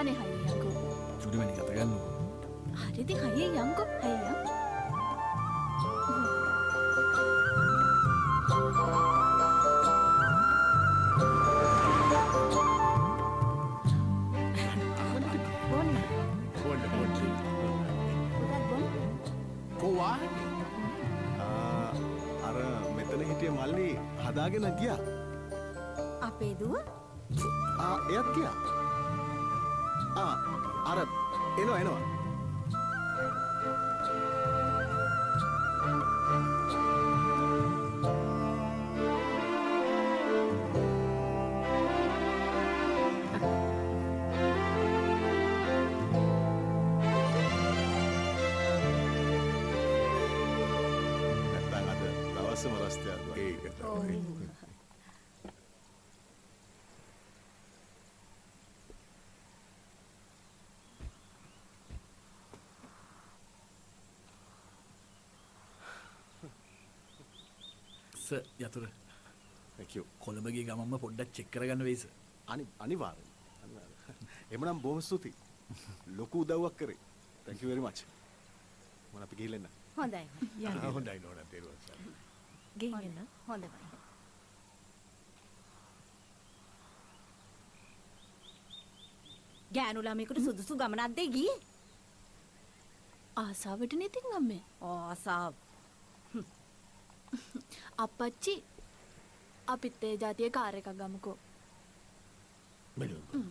අනේ හයියෙන් යන්කෝ. චුටි මැණික් අත ගන්නකෝ. හරි ඉතින් හයියෙන් යන්කෝ. හයියෙන් යන්. බොන්න. බොන්න බොන්න. පොඩක් බොන්න. කෝ වාහනේ? අර මෙතන හිටිය මල්ලි හදාගෙන ගියා. අපේ දුව? ආ එයත් ගියා. ආ අර එනවා එනවා. නැත්තම් අද දවසම රස්තියාදුවක්. ඒක තමයි. සර් යතුරු. Thank you. Colombo ගිය ගමන්ම පොඩ්ඩක් චෙක් කරගන්න වෙයි සර්. අනිවාර්යෙන්. අනිවාර්යෙන්. එමනම් බොහොම ස්තුතියි. ලොකු උදව්වක් කරේ. Thank you very much. මම අපි ගිහින් එන්න. හොඳයි. යන්න. හොඳයි නෝනා තේරුවන් සර්. ගිහින් එන්න. හොඳයි. ගෑනු ළමයෙකුට සුදුසු ගමනක් දෙයි ගියේ. ආසාවටනේ ඉතින් අම්මේ. ආසාව. අප්පච්චි අපිත් ඒ ජාතියේ කාර් එකක් ගමුකෝ. මෙලොව.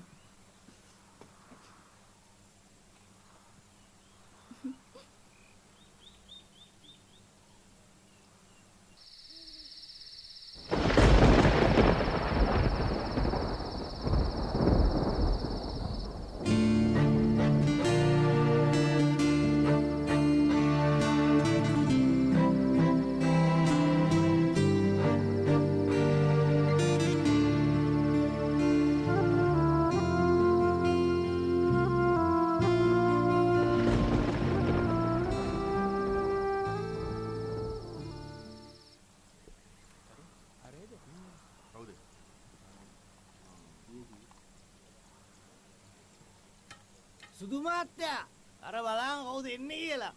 සුදු මහත්තයා අර බලන් කවුද එන්නේ කියලා.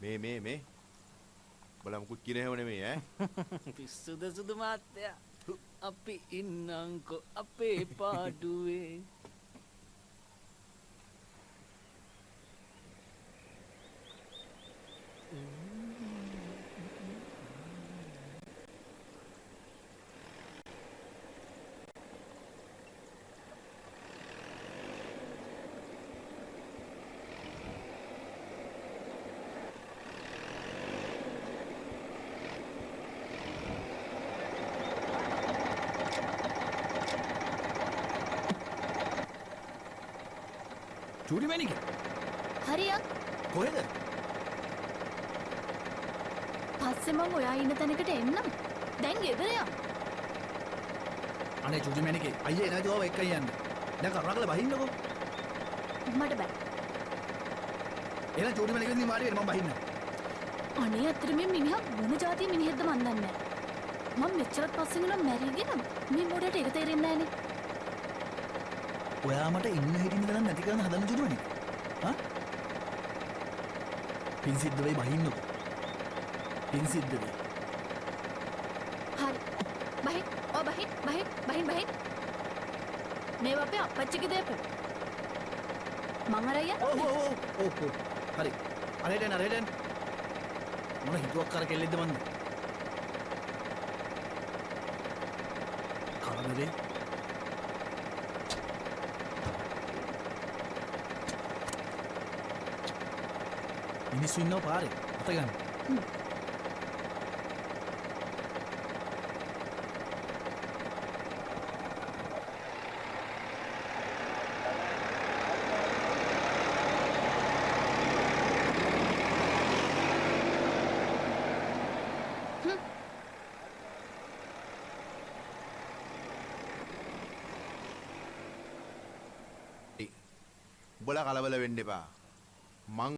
මේ මේ මේ බලමු මුකුත් කියන හැව නෙමෙයි ඈ. පිස්සුද සුදු මහත්තයා? අපි ඉන්නම්කෝ අපේ පාඩුවේ. චූටි මැණික. හරියක්. කොහෙද? පස්සේ මං ඔයා ඉන්න තැනකට එන්නම්. දැන් ගෙදර යන්. අනේ චූටි මැණිකේ අයියා එනවා ඉතින් ඔයාව එක්කන් යන්න. දැන් කරුණාකරලා බහින්නකෝ. මට බෑ. එහෙනම් චූටි මැණිකෙන් ඉතින් වාඩි වෙන්න මං බහින්න. අනේ ඇත්තට මේ මිනිහා මොන ජාතිය මිනිහෙක්ද මන් දන්නේ නෑ. මං මෙච්චරත් පස්සෙන් උනා මැරිගෙන මේ මොඩට ඒක තේරෙන්නේ නෑනේ. ඔයා මට ඉන්න හිටින්න තරම් නැති කරන්න හදන චූටි මැණික. හා? පින් සිද්ධ වෙයි බහින්නකෝ. පින් සිද්ධ වෙයි. හරි. බහින්. ඔව් බහින් බහින් බහින් බහින්. මේවා අපේ අප්පච්චිගේ දේපල. මං අරන් යන්න. ඔව් ඔව් ඔව් ඔව්. හරි. අරහෙට යන්න අරහෙට යන්න. මොන හිතුවක් කර කෙල්ලෙක්ද මන්ද? කරදරේ. මිනිස්සු ඉන්නවා පාරේ. අත ගන්න. උඹලා කලබල වෙන්න එපා. මං